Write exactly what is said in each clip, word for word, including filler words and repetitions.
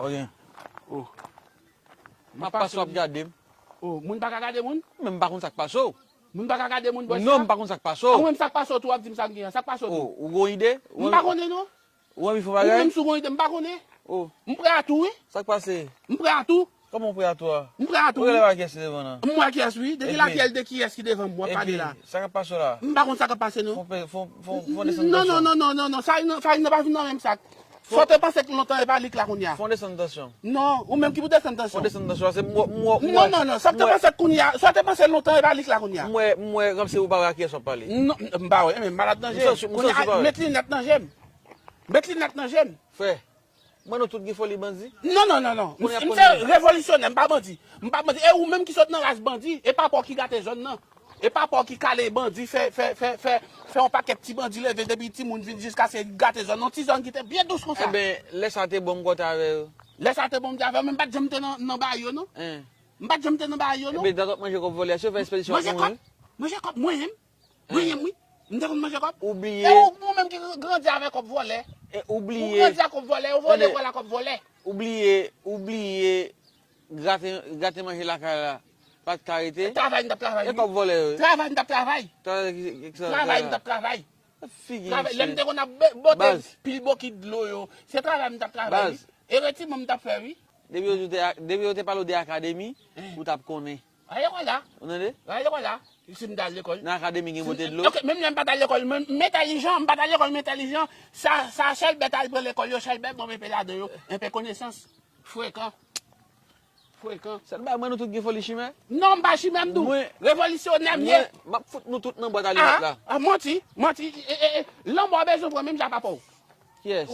Ok. Oh. M ap pase w ap gade m. Oh, moun pa ka gade moun? Men m pa konn sa k pase w. Moun pa ka gade moun bòs la? Non, m pa konn sa k pase w. Mwen, sa k pase w tou, w ap di m sa m gen an? Sa k pase w tou? Oh, ou gon ide? M pa konnen non. Ou anvi fè yon bagay? Ou menm si w gon ide, m pa konnen. Oh. M prè a tou, wi. Sa k pase? M prè a tou. Kòman w prè a tou a? M prè a tou. Ou genlè wè kiyès ki devan nan? M wè kiyès, wi. De ki lakyèl, de kiyès ki devan m w ap pale la? Sa k ap pase w la? M pa konn sa k ap pase non. Fon, fon, fon, fon desann tansyon. Non, non, non, non, non, non. Sa, sa, sa pa vin nan menm sak. Sa w te panse k lontan e pa li k la kounye a. Fon desann tansyon. Non, ou menm ki pou desann tansyon. Fon desann tansyon. Se mwen, mwen, mwen. Non, non, non. Sa w te panse kounye a, sa w te panse lontan e pa li k la kounye a. Mwen, mwen, kòmsi ou pa wè a kiyès w ap pale. Non, m pa wè. Men malad nan je. Kounye a, met linèt nan je m. Met linèt nan je m. Frè, mwen nou tout gen foli bandi. Non, non, non, non. M se revolisyonè, m pa bandi. M pa bandi. E ou menm ki sot nan ras bandi, e pa pa w ki gate zòn nan. E pa pa w ki kale bandi, fè, fè, fè, fè, fè yon pakèt ti bandi leve depi timoun vin jiskaske gate zòn nan. Ti zòn ki te byen dous konsa. Enben, lè sa te bon m kwè w te avè yo. Lè sa te bon m te avè yo, men m pa t janm te nan, nan bagay yo non. M pa t janm te nan bagay yo non. Enben, dat w ap manje kòb vòlè, si yo fè ekspedisyon ap mouri. Manje kòb? Manje kòb mwen menm? Mwen menm wi. M te konn manje kòb. Ou bliye. E ou, ou menm ki grandi avèk kòb vòlè. E ou bliye. Ou grandi ak kòb vòlè, yo voye vòlè ak kòb vòlè. Ou bliye, ou bliye graten, graten manje lakay la pa t ka rete. Travay m t ap travay. E kòb vòlè yo. Travay m t ap travay. Travay ki, ki sa? Travay m t ap travay. Figi travay, lè m te konn ap bote pil bokit dlo yo. Se travay m t ap travay wi. E retiman m t ap fè wi. Depi yo te, depi yo te pale w de akademi, ou t ap konnen. Al lekòl la. Ou tande? Al lekòl la. Si m t al lekòl. Nan akademi gen bote dlo. Ok, menm lè m pa t al lekòl, men m entèlijan, m pa t al lekòl, m entèlijan. Sa, sa Chèlbè t al pran lekòl yo, Chèlbè ban m enpe ladan yo, enpe konesans. Frekan. Frekan. Sèl bagay, mwen nou tout gen foli chimè. Non, m pa chimè, m di w. Mwen, revolisyonè m ye. Mwen, m ap fout nou tout nan bwat alimèt la. Ah, manti, manti. E, e, e, lanmò bezwen pran menm jan pa pa w. Kiyès?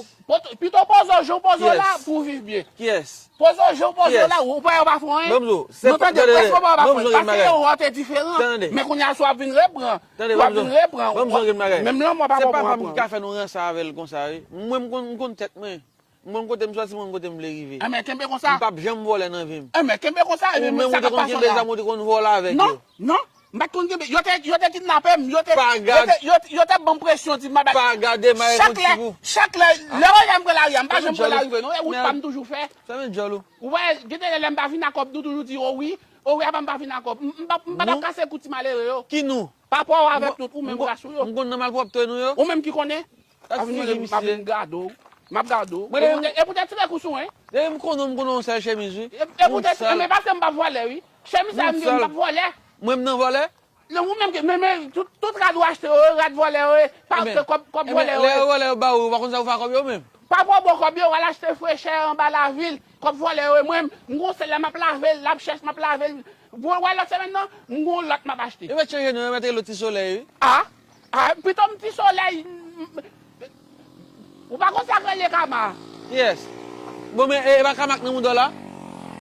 Pito poze w jan w poze w la pou w viv byen. Kiyès? Poze w jan w poze w la, ou pa yo pa fè anyen. Ban m di w, se pa, tande, tande, ban m di w yon bagay. Pase yo wè w te diferan. Tande. Men kounye a si w ap vin repran, w ap vin repran. Ban m di w yon bagay. Menm lanmò pa pran pou w pran. Se pa fanm ki ka fè nou ranse avè l konsa wi. Mwen m konn, m konn tèt mwen. M konn kote m sòti, m konn kote m vle rive. Enben, kenbe konsa. M p ap janm vòlè nan vi m. Enben, kenbe konsa, epi men sa k ap pase la. Ou menm ou te konn kenbe zam, ou te konn vòlè avèk yo. Non, non. M pa t konn kenbe. Yo te, yo te kidnape m. Yo te, yo te, yo te, yo te ban m presyon, di m pa bay. Pa gade m avèk yon ti kou. Chak lè, chak lè, lè yo wè m pran lari a, m pa janm pran lari vre, non. E wout pa m toujou fè. Fèmen djòl ou. Ou wè, gen de lè, lè m pa vin ak kòb, nou toujou di, o wi, o wi, apa m pa vin ak kòb. M, m pa, m pa t ap kase kou ti malere yo. Ki nou? Pa pa w avèk tout, ou menm ras ou yo. M konn nan malpwòpte nou yo. Ou menm ki konnen. Ap vin mande m, m ap vin gade w. M ap gade w. E poutèt, e poutèt ti lekous ou, en. Depi m konnen w, m konnen w sèl chemiz, wi. E, e poutèt, men paske m p ap vòlè, wi. Chemiz sa, m di w, m p ap vòlè. Mwen, m nan vòlè? Non, ou menm ke, men, men, tout, tout rad ou achte yo, rad vòlè yo, e, pa, kòb, kòb vòlè yo. Lè yo vòlè yo ba ou, ou pa konn sa ou fè ak kòb yo menm? Pa pran bon kòb yo, w al achte frechè anba lavil. Kòb vòlè yo, e mwen, m gon sèl la, m ap lave l, l ap chèch, m ap lave l. Bon, wè lòt semèn nan, m gon lòt m ap achte. Yo mèt chanje non, yo mèt rele Ti Solèy, wi. Ah, ah, pito m Ti Solèy. Ou pa konn sa k rele kama. Yes. Bon, men, e, e pa kama k nan mouda w la?